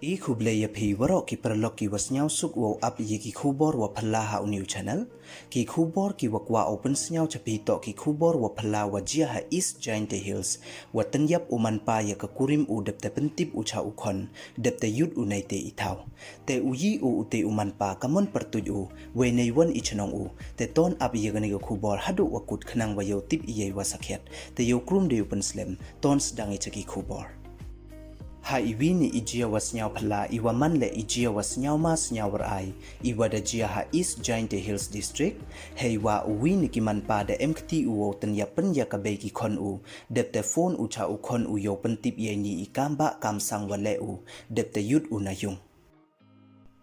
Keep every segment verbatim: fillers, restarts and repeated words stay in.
I khublei ya phi waroh ki paralok ki wa sniawsuk wow ap ya ki khubor wa phylla ha u new channel. Ki khubor ki wa kwah u pynsniaw cha phi toh ki khubor wa phylla wa jia ha East Jaintia Hills, wa tynyap u manpa ya ka kurim u dep te pyntip u cha u khon, dep te yut u neite i thaw. Te u yi u u te u manpa ka mon pyrtuit u, wei nei wan i chnong u. Te ton ap ya kani ka khubor haduh wa kut khnang wa yow tip i yei wa sakhiat. Te yow krum de u pynslem, ton sdang i cha ki khubor. Ha i wi ni i jia wa sniaw phylla, i wa man le i jia wa sniaw ma sniaw rai, i wa da jia ha East Jaintia Hills District, hei wa u wi ni ki manpa da em kti u wow tynyap pyn ya ka bei ki khon u, dep te phone u cha u khon u yow pyntip yei ni i kam ba kam sang wa le u, dep te yut u na yung.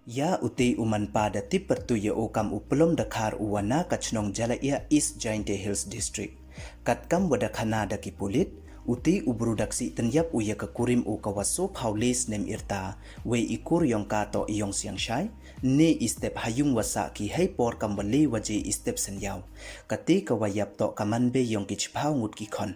Ya u te u manpa da tip pyrtuit ya u kam u Plom Dkhar u wa na ka chnong Jalaiah, East Jaintia Hills District. Kat kam wa da khana da ki pulit, u te u bru da ksih tynyap u ya ka kurim u ka wa soo phaw le snem yrta, wei i kur yong ka toh i yong Siangshai, ne i step ha yung wa sah ki hei por kam wa le waje i step synyaw. Ka te ka wa yap toh ka man bei yong ki chiphaw ngut ki khon.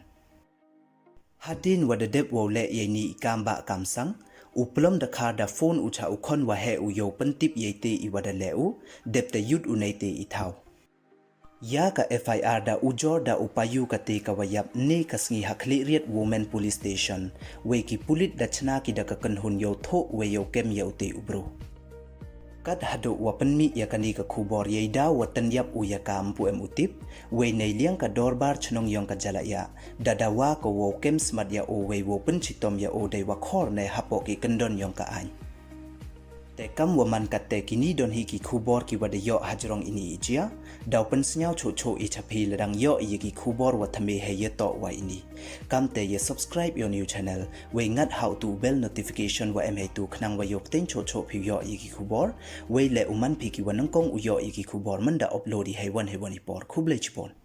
Hadien wa da dep wow le yei ni i kam ba kam sang, u Plom Dkhar da phone u cha u khon wa heh u yow pyntip yei te i wa da le u, dep te yut u neite i thaw. Ya ka F I R da ujor da u payu ka te ka wa yap ne ka sngi ha Khliehriat Women Police Station, wei ki pulit da chna ki da ka kynhun yow thoh wei yow kem ya u te u bru. Kat haduh wa pynmih ya kani ka khubor, yei daw wa tynyap u ya ka ym pu em u tip, wei nei liang ka dorbar chnong yong ka Jalaiah, da dawa ko wow kem smat ya u wei wow pynchitom ya u dei wa khor ne hapoh ki kyndon yong ka aiñ. Te kam wa man kat te, kini don hi ki khubor ki wa da yoh hajrong ini i jia, daw pynsniaw choh choh i cha phi ladang yoh i ya ki khubor wa thymme hei ya toh wa ini. Kam te ya subscribe yow new channel, wei ngat ha u tu bell notification wa em hei tu khnang wa yow pteng choh choh phi yoh ya ki khubor, wei le u man phi ki wa nyngkong u yoh ya ki khubor man da upload i hei wan hei wan i por. Khublei chibon.